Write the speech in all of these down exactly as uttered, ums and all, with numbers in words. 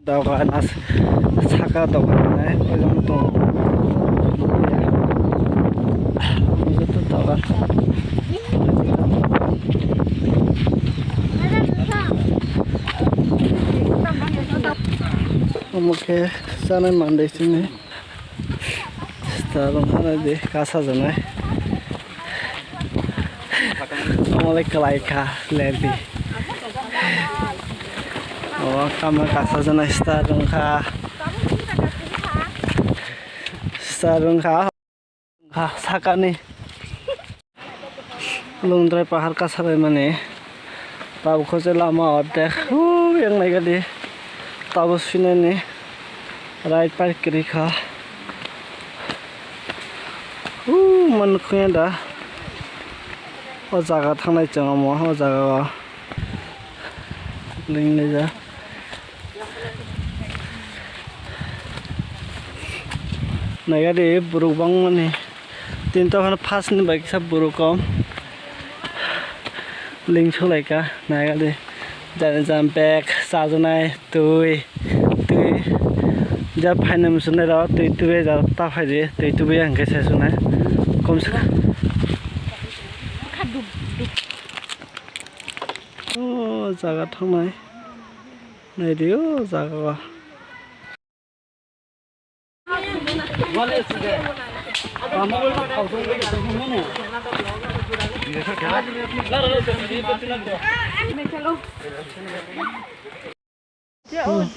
Dogan as saka dogan nai ojang tongo. Joto dogan. Omo khe chanai mandai chini. Star wngkha nai di kasa janai. Omo le kwlai kha lebi. O kama kasa janai star wngkha. Star wngkha. Wngkha sakani. Lungdrai pahar kasalaimani. Tabuk khe lama ordek. Hu, yang naikha di. Tabuk sinani. Right park kwrwi kha. Hu, man khungya da. O jaga thangnai chwng omo, o jaga o. Linglaijak. Naikha di borok bangmani. Tini tokhan first ni bai kisa borok kom. Ling sulaikha naikha di. Jani jani bag chajaknai twi twi. Ja phaina muchunai rok twi twi ja ta phai di twi twi hwnkhe se sunai. Kom se. O jaga thangnai. Nai di o jaga o.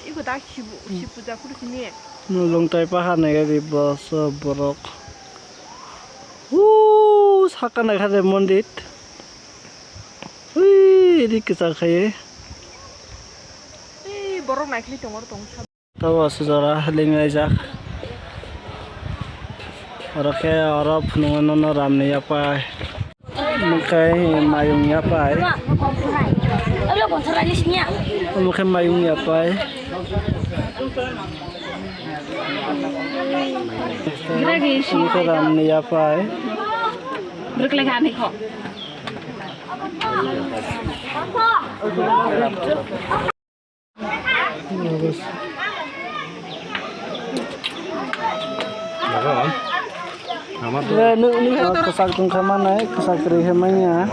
Iko da Shiv, Shiv puja kuru sini. Mulung tai pahar nai gari boso borok. Hu saka nai kha de mondir. Hui ri kichar khai. Ei borok nai khlai tongo tong. Tabo aswk jora linglaijak. Oro khe oro phunuknwi nono ramni yapai. Omo khe mayung yapai. Omo khe mayung yapai. Omo khe ramni yapai. Kwchak tong kha manai, kwchak kwrwi khe manya.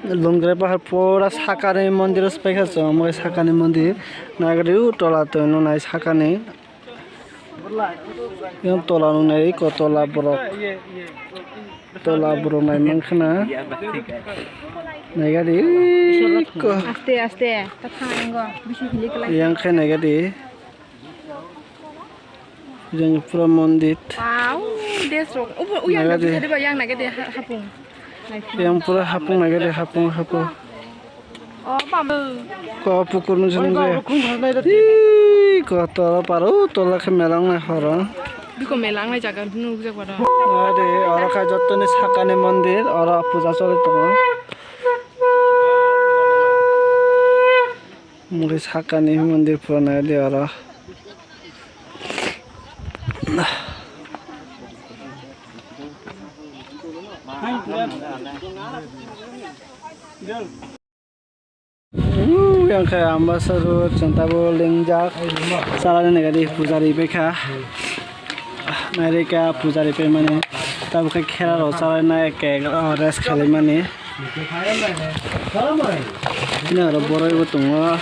Lungre bahar pura sakani mondir se paikha chwng, omo sakani mondir. Nagari u tola twi nunai sakani. Yang tola nung nai ko tola borok. Tola borok nai mang khna. Nai gari ko. Aste aste ta thang ingo bisi hili kala. Yang khai nai gari. Yang pura mondir. Wow, des rok. Ubo uyang nai gari. Yang nai gari hapung. Yang pura hapung nai gari hapung hapung. Ko pukur nung sinung je. Ih, ko tola paro, tola khe melang nai horo. Biko melang nai jaga nukjak bada. Ade, oro khai jottoni sakani mondir, oro puja choli tongo. Mui sakani mondir pura nai de oro. Yang khe Ambassa road chwng tabuk lingjak. Chalani nai gadi pujari paikha. Nairika pujari paimani. Tabuk khe khera rok chalai nai cake rok rest khalai mani. Bini oro boroi bo tongo.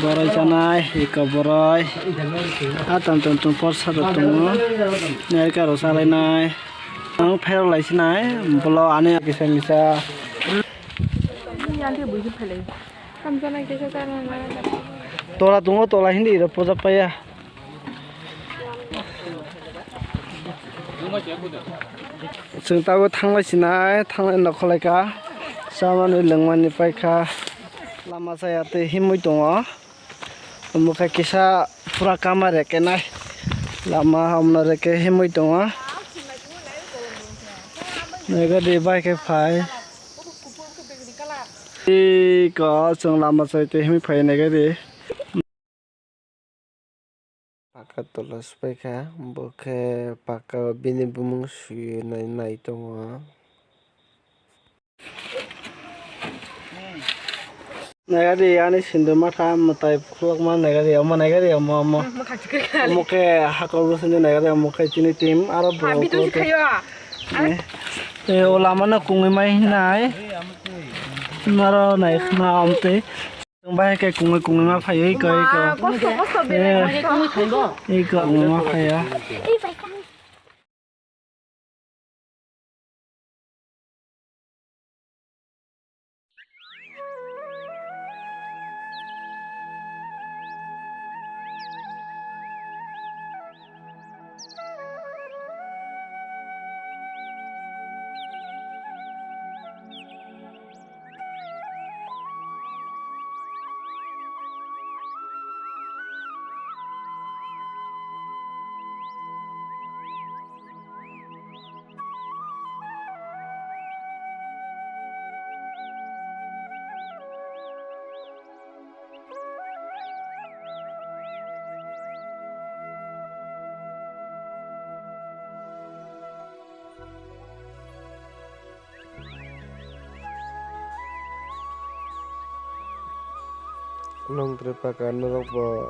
Boroi chanai, eko boroi. A tong tong tong porsa rok tongo. Nairika rok chalai nai. Ang pherok lai sinai, bolo ani kisa misa. Tola tongo, tola hindi iro puja paya. Chwng tabuk thanglai sinai, thanglai nokholaika. Chamani lwngmani paikha. Lama chaya tei himwi tongo. Omo khe kisa pura kama reke nai. Lama hamno reke himwi tongo. Nai gadi bai khe phai. Iko chwng lama chai twi himwi phai nai gadi. Paka tola swpaikha, bo khe paka o bini bumung swi nai nai tongo. Naigari ani sindu matha mwtai khulokma naigari omo naigari omo omo. Omo khe hakor bwswngni naigari omo khe chini team aro bwrok. Eh, o lama no kungwi mai hinai. Naro nai khna omtwi. Tong bai khe kungwi kungwi ma phaiwi koi ko. Iko kungwi ma phaiya. Nwng Tripaka, norok bo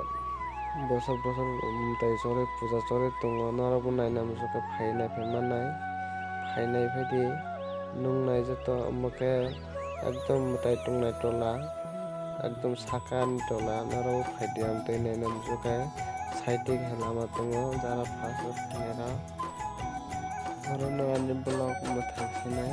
bosor bosor mwtai chorwi puja chorwi tongo, norok bo naina muchukhe phai naiphaima nai, phai naiphai di, nwng nai joto omo khe ekdom mwtai tongnai tola, ekdom sakani tola, norok bo phai di, amtwi naina muchukhe side o khe lama tongo, jara first o thangnairok. Oro no ani vlog mwthang sinai.